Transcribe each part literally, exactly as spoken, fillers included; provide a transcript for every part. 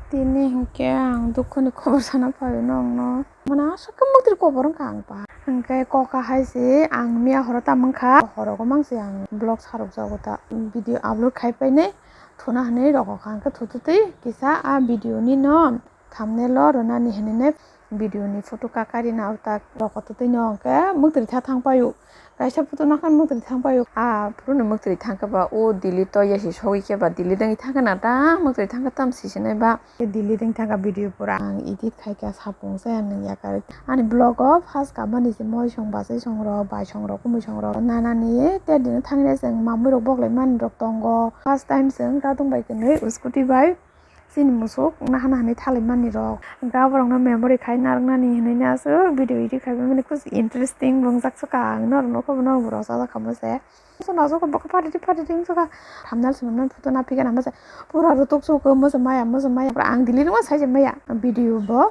Tini hinkhe ang dukhoni khobor sana phaio nongno. Mane aswk khe muktri kobor wngkha ang ba. Hinkhe kok kahai se ang miya horo tamo wngkha. Horo go mang se ang vlog sarok jago ta video upload khai painai. Thuna hinwi rokokha hinkhe thututwi kisa a video ni no thumbnail o rwnani hinwi nai video ni photo kakarina ta rokotwi no hinkhe muktri tha thang paio. Kaisa photo nakha muktwi thang paio. A phuru ni muktwi thang khe ba o Delhi to yasi sogwi khe ba Delhi dengwi thang khe na ta muktwi thang khe tam sisinai ba. Delhi deng thang kha video pura ang edit khai kha sapung se ang nung ya kari. Ani vlog o first kamani se moi song bachai song rok bai song rok kumui song rok nanani te dino thang re chwng mamui rok boklai mani rok tongo. First time chwng dadung bai kwnwi scooty bai. Chini musuk nahana hinwi thalai mani rok. Gaborokno memory khai narwknani hinwi aswk video edit khai mani kuch interesting wngjak swkang norok nukha bo norok bo rwchajak kha mose. Mose najok bokhe phatidi phatidi wngkha thumbnail swnamnani photo naphi gana mose pura rutuk suko mose maya mose maya pura ang delete wngma sai se maya video bo.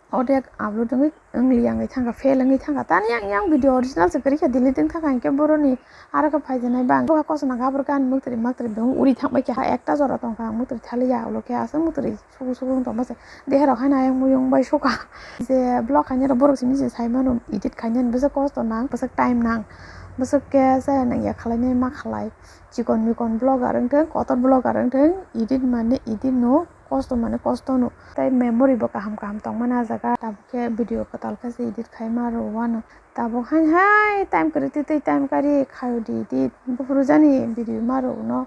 Odek upload wngwi wngli wngwi thangkha, fail wngwi thangkha. Tani yang yang video original se kwrwi kha, delete wng thangkha, hinkhe boroni aro khe phaijaknai bang. Bo khe kochona gabur kha, ani muktri maktri beng uri thangbai kha, ekta jora tongkha, ang muktri thaliya, ulo khe aswk muktri sugu sugu wng tongma se. Dehe rok haino ayang muyung bai sukha. Je vlog khainai rok borok simi se sai mano, edit khainani bwswk kosto nang, bwswk time nang, bwswk khe chaya nang ya khlainai ma khlai. Chikon mikon vlogger wng thung, kotor vlogger wng thung, edit mane edit no, kosto mane kosto no. Tei memory bo kaham kaham tongmani ah jaga. Tabuk khe video kwtal khe se edit khai ma rwo uano. Tabuk hain hai time kwrwi twi twi time kari khaio di edit. Buphuru jani video ma rwo uno.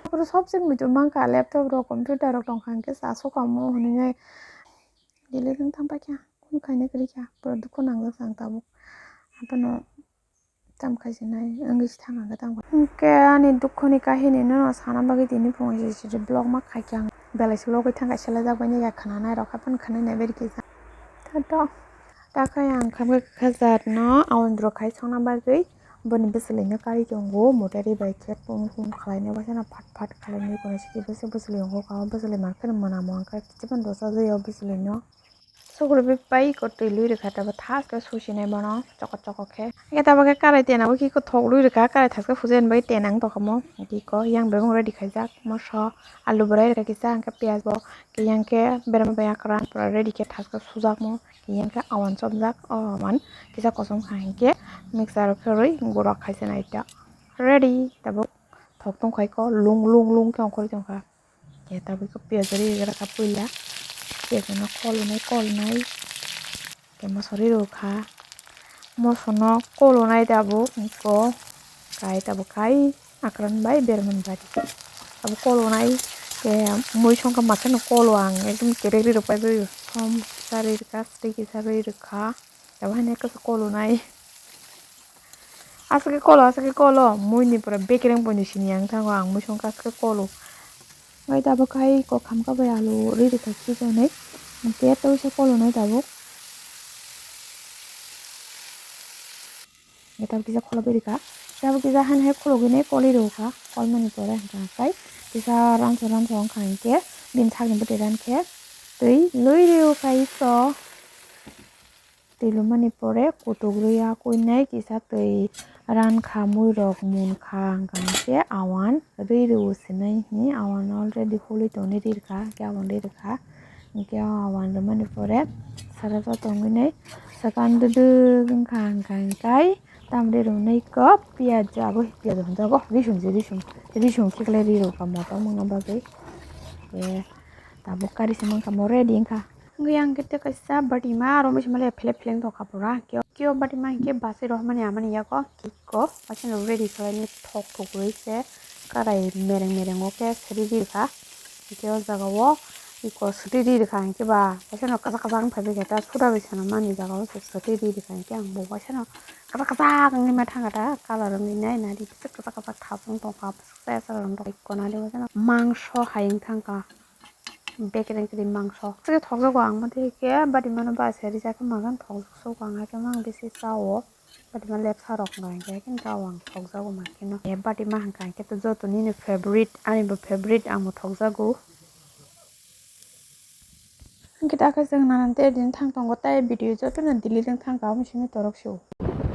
Buphuru sob se muitu mankha, laptop rok, computer rok tongkha hinkhe sa sokamo hinwi nai. Delete wng thang paikha, kunu khaina kwrwi kha. Pura dukhu nangjak se ang tabuk. Abono. Tam khai se nai wngwi se thang ang khe tamo. Hinkhe ani dukhoni kahini no sana bagwi tini phungo se se vlog ma khai khe ang belai se logwi thang kaisa lajak bai nai ya khna nai rok haphano khna nai bai rikhe ja. Tato. Ta khai ang khamkhe kha jat no awan rok khai songna bagwi boni bwswlwi no kari tongo motari bai khe kum kum khlai nai bai kheno phat phat khlai nai kono se bwswk bwswlwi ongkha o bwswlwi mankhe no mwnamo ang khe kichibani dosa jai o bwswlwi no. Sukulubi pai iko twi lui rwkha, tabo tha khe susinai bono chokot chokot khe. Hwnkhe tabo khe karai tena bo khe iko thok lui rwkha, karai thaske hujaini bagwi tena wng tongkha mo. Hwnkhe iko yang bebak ready khaijak, moso, alu bo rai rwkha kisa, hwnkhe piyaj bo, hwnkhe yang khe berma bai akran pura ready khe thaske sujakmo, hwnkhe yang khe awan chopjak, o awan kisa kosom kha, hwnkhe mixer o khe rwi gura khaisa naida. Ready, tabuk thok tongkha iko lung lung lung khe ongkhorwi tongkha. Khe tabuk khe piyaj ri rwkha puila. Piyaj no kolonai kolonai. Khe moso ri rwkha. Moso no kolonai tabuk iko. Kai tabuk kai akran bai berman bai. Tabuk kolonai khe mui songkha masa no kolo ang ekdom kerek ri rwpai bai. Som kisa ri rwkha, sri kisa ri rwkha. Tabuk haino kisa kolonai. Aswk khe kolo, aswk khe kolo, mui ni pore bekereng poino sini ang thango, ang mui songkha aswk khe kolo. Bai tabuk khai kok khamkha bai alu ri rwkha khijaknai, hwnkhe tei se kolonai tabuk. Hwnkhe tabuk kisa kholo bai rwkha, tabuk kisa han hai khologwi nai koli rwkha, kolmani pore hwnkhe kai kisa ranso ranso wngkha hwnkhe bini sakni bwtwi rankhe twi lui rwkha iso. Twi lumani pore kutuk rwi ya kuinai kisa twi rankha muirok munkha hwnkha hwnkhe awan rwi rw sinai hwnwi awan already hului tongwi ri rwkha hwnkhe awan ri rwkha hwnkhe o awan rwmani pore sara ta tongwi nai swkang dwdwk wngkha hwnkha hwnkhe tamni rwnai kok piyaj abo piyaj hwnjago risum se risum risum khiklai ri rwkha motom wngna bagwi tabuk kari se mankha mo ready wngkha. Hwnkhe ang khe tei kaisa batima aro mui se male phelek phelek tongkha pura. Khe o batima hinkhe bachai rw mani amani yago kiko waisa no ready khlainai thok thok rwi se karai mereng mereng o khe sri ri rwkha. Hinkhe o jaga o iko sri ri rwkha hinkhe ba waisa no kwchak kwchak wng phai bai khe ta sura bai sana mani jaga o se sri ri rwkha hinkhe ang bo waisa no kwchak kwchak wngwi ma thangkha ta colour wngwi nai nari kwchak kwchak thapung tongkha bwswk chaya chaya rok iko nari waisa no mangso hai wng thangkha. Bekereng kri mangso. Aswk thokjago ang mothe khe batima no bai se rijak khe magan thokjak sogo ang hakhe mang bisi chao. Batima lepsa rok no hwnkhe khe chao ang thokjago mankhe no. E batima hwnkha hwnkhe to joto nini favorite ani bo favorite ang bo thokjago. Hwnkhe ta khe chwng nanan tei din thang tongo tei video joto no delete wng thang kha omo simi torok se o.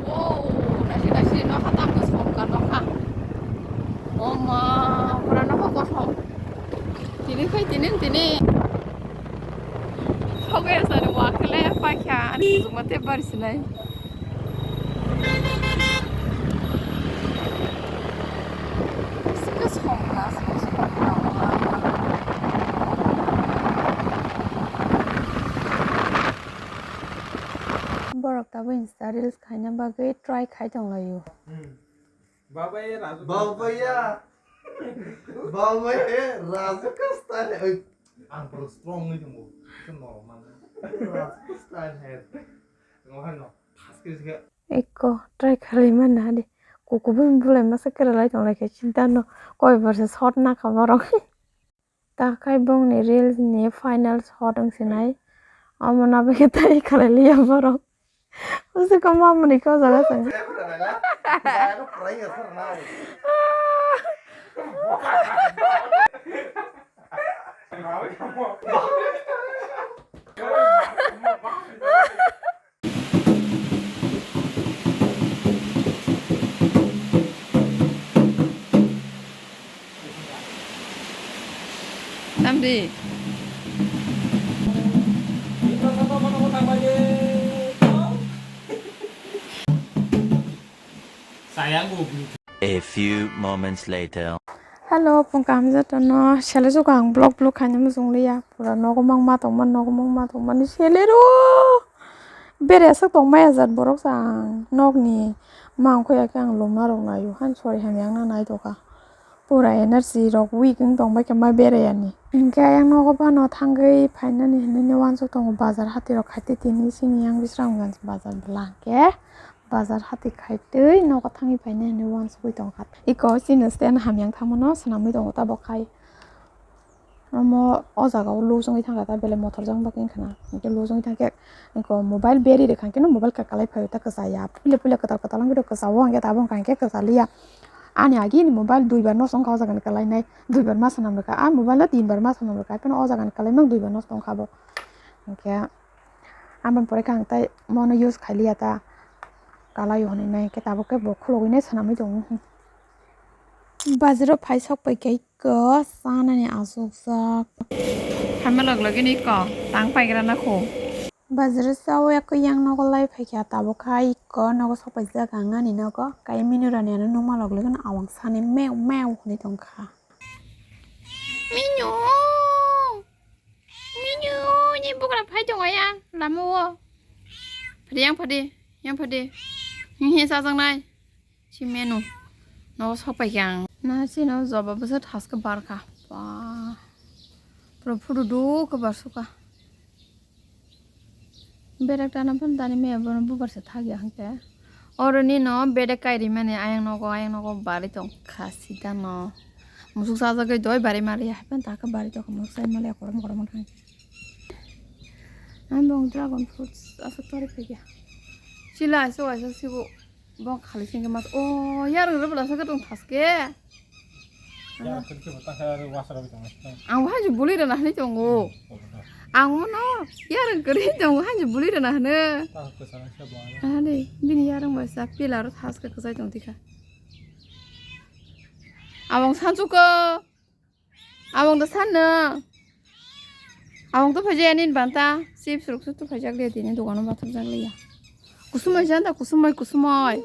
Wow, naisi naisi nokha tamo somkar nokha. O ma, pura nokha kosom. Tini khai tini tini. Oke, sani wakile paikha, ani kuchukma tei bari sinai. Sika somna, sika somna. Borok tabuk Insta reels khaina bagwi try khai tonglaio. Babaya, Raju. Babaya. Babaya, Raju ka style. Oi. Ang pro strong ni mo. Ke normal. Raju ka style hai. Ngo hai no. Thas ke sika. Eko try khalai man na di. Kuku bun bulai masa kera lai tong lai khe chinta no. Koi barsa shot na kha borok. Takhai bongni reels ni final shot wng sinai. Omo na bagwi tei khalai liya borok. Usi ko mamuni ko jaga seng. Tamdi. Sayang. A few moments later. Hello, pung kaham jotono. Sele jugo ang vlog vlog khaina muchung liya. Pura nogo mang ma tongma, nogo mang ma tongma ni sele ro. Bere aswk tong maya jat borok sa ang nokni. Ma ang khoya khe ang lomna rok naio. Han sori hamya ang na nai tongkha. Pura energy rok weak wng tong bai khe ma bere yani. Hinkhe ayang nogo phano thangwi phainani hinwi uansuk tongo bazar hati rok khai tei tini chini yang Bisramganj bazar bwla hinkhe. Bazar hati khai tei nogo thangwi phaina hinwi uansugwi tongkha. Eko chini stand hamya wng thangmano swnamwi tongo tabok khai. Omo o jaga o luchugwi thangkha ta belai mothor jang bagwi wngkha na. Hinkhe luchugwi thangkhe eko mobile beri rwkha hinkhe no mobile kakalai phaio ta kwchaya. Puila puila kwtal kwtal wngwi rw kwchao hinkhe tabok wngkha hinkhe kwchaliya. Ani agini mobile duibar nosto wngkha o jaga ni kalainai. Duibar ma swnam rwkha. A mobile no tinbar ma swnam rwkha. Hapheno o jaga ni kalaimang duibar nosto wngkha bo. Hinkhe. Aboni pore khe ang tei mono use khailiya ta, kalaio hinwi nai khe tabuk khe bo khulogwi nai swnamwi tongo. Bazaro phai sok pai khe iko chanani achukjak. Phaima log logino iko tang paigra na kho. Bazaro chawi eko yang nogo lai phaikha tabuk kha iko nogo sok paijak ang ani nogo kai minurani ano nukma log logino awang sani mew mew hinwi tongkha. Minu. Minu, ni bugra phai tongo yang lama o. Phadi yang phadi, yang phadi. Hihi sajak nai. Si menu. No sok pai khe ang. Na si no joba bwsa thaska barkha. Ba. Pura phudu du khe barsuka. Berek tana phan tani me abono bubar se thagya hangke. Oro ni no bedek kai rimani ayang nogo, ayang nogo bari tong kha sida no. Musuk sajagwi doi bari mali hai phan ta khe bari tong kha musuk sai mali korom korom wng thang. Ang bong dragon fruits aswk tori phai kha. Chila aswk aswk sibu bong khali singke mas o yarwng rwbwla aswk tong thaske. Yarwng kwrwi khe bo ta khe wasra bai tong. Ang bo hai buli rwna hinwi tongo. Ang bono yarwng kwrwi tongo hai buli rwna hino. Ani bini yarwng bai sa pila ro thaske kwchai tong tikha. Abong sansuko. Abong da sanno. Abong to phaijak ani banta. Chips rok to phaijak le tini dogano batham jak le ya. Kusumoi janta kusumoi kusumoi.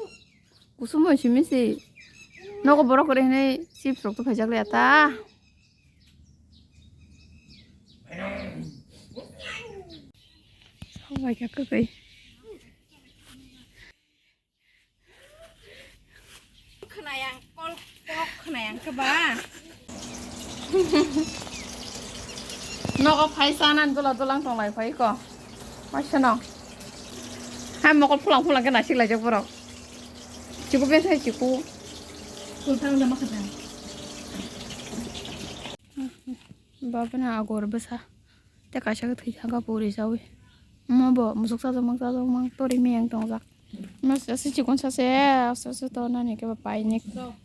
Kusumoi simi si. Nogo borok kore hinwi chips rok to phaijak le ta. Sabai ka kwtwi. Khwnayang, kol kok khwnayang khe ba. Nogo phai chanan dula dulang tonglai phai ko. Maisano. Hai mokol phulang phulang khe nasik laijak borok. Chiku ben sai chiku. Kulthang da makha. Babana agor bwsa. Tei kaisa khe thwi thangkha puri chaui. Omo bo musuk chajak mang chajak mang tori miyang tongjak. Mas ase chikon sase ase ase to nani khe pai ni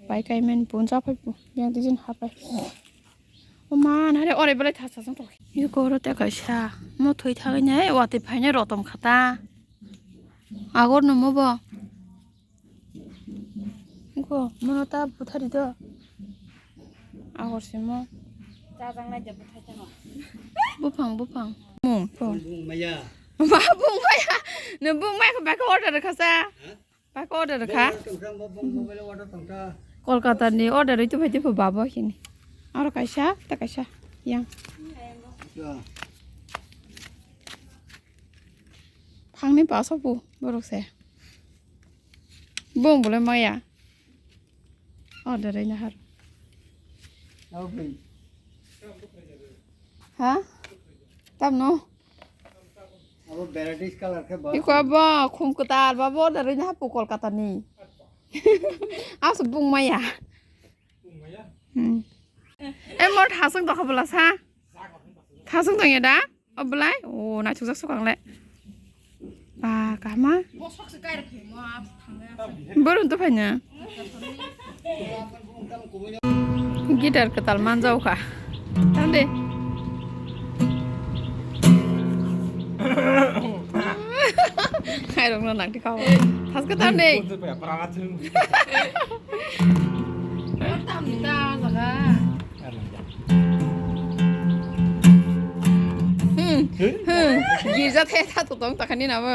pai kai men pun cha phai pu yang tijin ha pai. O ma nare ore belai tha cha jang to. Iko oro tei kaisa mo thwi thangwi nai watwi phainai rotom khata. Agor no mo bo. Go, mono ta buthari do. Agor simo. Buphang, buphang. Mung, mung. Bung maya. Ba, bung maya. No bung maya ko baka order kha sa. Baka order kha. Kolkata ni order itu bai tu babo kini. Aro kaisa, ta kaisa. Yang. Phangni paso bu borok se. Bung bole maya. Order ina har. Ha? Tamno? Abo varieties color khe ba. Iko abo khum kwtal ba bo order ina hapu Kolkata ni. Aso bung maya. Hmm. E mor thasung tokha bwla sa. Thasung tong ya da? O bwlai? O naithokjak swkang le. Ba kahma. Borok to phaina. Guitar kwtal manjao kha. Tande. Khairokno nangti kha. Thaske tande. Hmm. Hmm. Girja the tha to tong takhani na bo.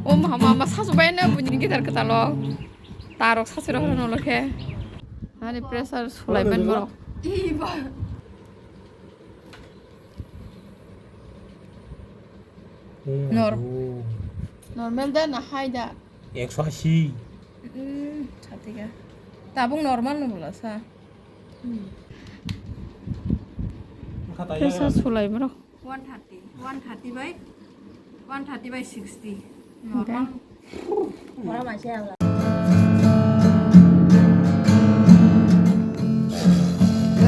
O mama ma sasu bai na buini guitar kwtalo. Tarok sasiro horo nolo khe. Ani pressure sulai ban borok. Nor-, normal da na high da? Ekso ashi. Hmm, satika. Tabuk normal no bola sa. Hmm. Pressure sulai borok. One thirty, one thirty by, one thirty by sixty. Normal.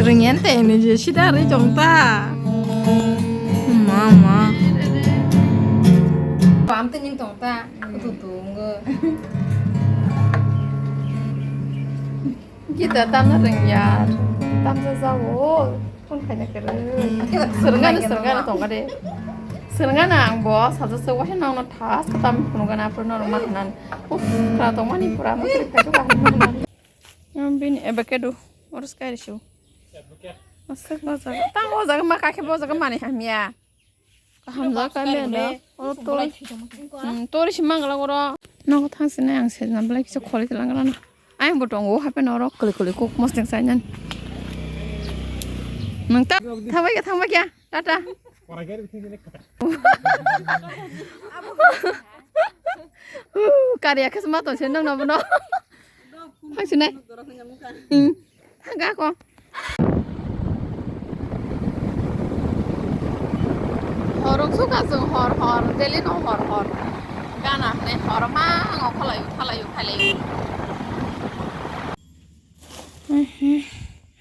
Ringyan te ini je sida ri jong ta. Mama. Pam te ning tong ta. Kutu tu ngo. Kita tamna ringya. Tamsa jawo. Phone khaina kwrwi. Swrwngano, swrwngano tongkha de. Swrwngano ang bo sajak se waisa nangno thas tam phunukgana aphuru norok ma khanan. Uff, khwna tongmani pura ma kwrwi khaijak ahai ma khanan. Bini avocado, oro sky risu. Aswk bojak. Tang o jaga ma kakhe bojak mani hamya. Kaham jaga kami ano. Oro tori. Hmm, tori si mangala oro. Nogo thang sini ang sejna belai kisa kholi telang rana. Ayang bo tongo hape norok kuli kuli kok mosting sainan. Nang ta thangbai kya, thangbai kya. Tata. Kariya khasma tong sen nang nobo no. Thang sinai. Hmm. Thangka ko. Horok suka jeng hor hor, daily no hor hor. Gana hwnwi hor ma ngo khwlaio, khwlaio, khwlaio.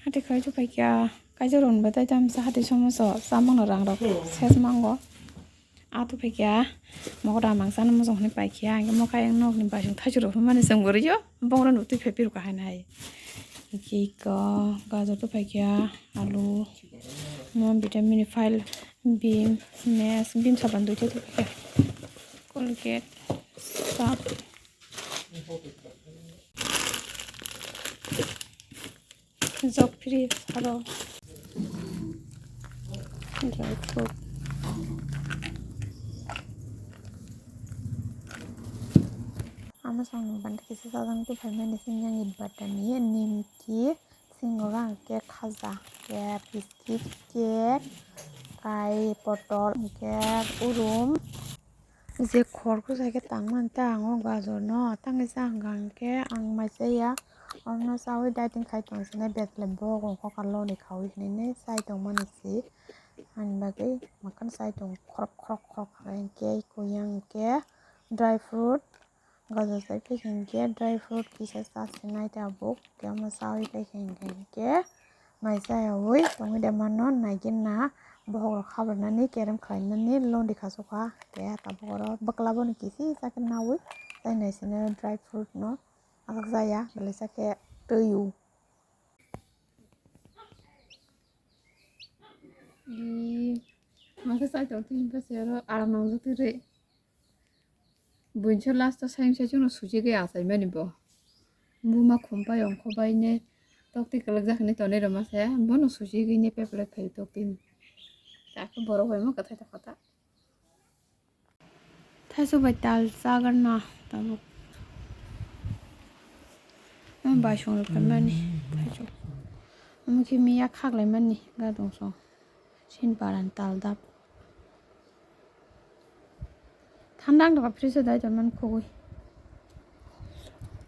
Hati khai chu paikya, kaisa ron batai tamsa hati somoso, samung no rang rok ses mango. Ato phaikya, mokra mangsa no mojong hwnwi paikya, hwnkhe mokha yang nokni baisong thaichuk rok hwnmani chwng bo rwio, bongorok no twi phai phirwkha hai nai. Hwnkhe eko gajor twi phaikya, alu, mo vitamin file, bean, maize, bean saban duita twi phaikya, Colgate, sap. Jok free aro dry fruit. Ama song banda kisa sajang tu phaimani sing yang it batani nimki singo rang ke khaja ke biscuit ke kai potol ke urum. Je khor bwsai khe tangmani ta ang o gajor no tangwi cha hwnkha hwnkhe ang mai chaya, oro no chawi dieting khai tong sinai, betle bogo kokar loni khawi hinwi chai tongmani se, ani bagwi mwkhang chai tongo khorok khorok khorok hai hwnkhe kuyang hwnkhe dry fruit, gajor chai phi hwnkhe dry fruit kisa cha sinai tabuk, tei omo chawi khe hwnkhe hwnkhe. Mai chayaui tongwi de mano, naigena bokhok rok khabarnani, kerem khlainani londi khasokha. Khe tabuk oro bwkla boni kisi chakhe naui, tai naisino dry fruit no aswk chaya, belai chakhe twiu. Ih, makhe chai tong twi hwnkhe se oro aram nangjak twi rwi. Buinso last o sayung saichung no suchigwi achaimani bo. Buma khum pai ongkho bai ne tokti kwlwk jak hinwi tonwi rwma se, bono susi gwi ne peplai phai tokti ni. Takhe borok bai ma kwthai tokha ta. Thaichuk bai tal chagar na tabuk. Ang bai song rwphai mani thaichuk. Omo khe miya khaklai mani gadong song. Sin paran tal dap. Thanda ang doka fridge o dai tonmani khogwi.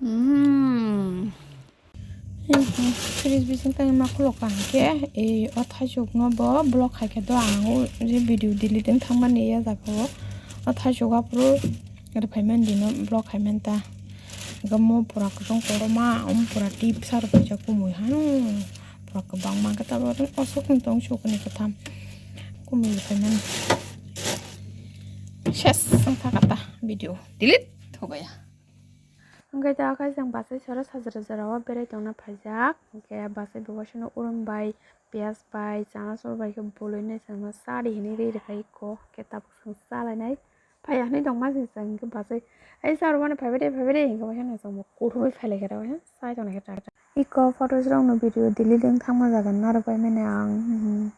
Mm. Fridge bising tangwi ma khulok ka hwnkhe, eh, o thaichuk no bo block hai khe do ang o je video delete wng thangmani ya jaga o. O thaichuk aphuru rwphai mani dino block hai manta. Hwnkhe mo pura kwchwng kotorma, omo pura tip sa rwphaijak kumui hano. Pura kwbangma khe tabuk aswk wng tong sukuni kwtham. Kumui rwphai mani. Ses wng thaka ta video delete thogaya. Hwnkhe ta khe chwng bachai sora sajra jora o berai tongna phaijak. Hwnkhe bachai bo waisano urum bai, piyaj bai, chanachol bai khe bolwi nai chwngno chadi hinwi ri rwkha ikko. Hwnkhe tabuk chwng chalainai. Phaiya hinwi tongma se chwng hwnkhe bachai. Ai char mani phaibai de, phaibai de, hwnkhe waisano chwngbo kuthumwi phailaikha ta waisano chai tongnaikha ta. Iko photos rokno video delete wng thangma jaga narwk pai mani ang, mhm.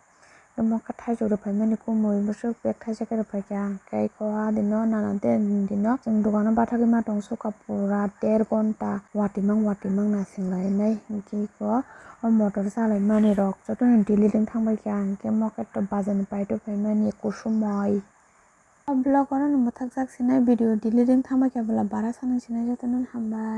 Omo khe thaichuk rwphai mani kumui bwswk bag thaisa khe rwphai kha ang khe iko adino nana de dino chwng dogano bathagwi ma tong sukha pura der ghonta watimang watimang naising lai nai hwnkhe iko o motor chalai mani rok jotono delete wng thangbai kha ang khe mo khe to bazar ni paito pai mani kusumoi. O vlog oro no mwthakjak sinai video delete wng thangbai khe bwla bara sanang sinai jotono hambai.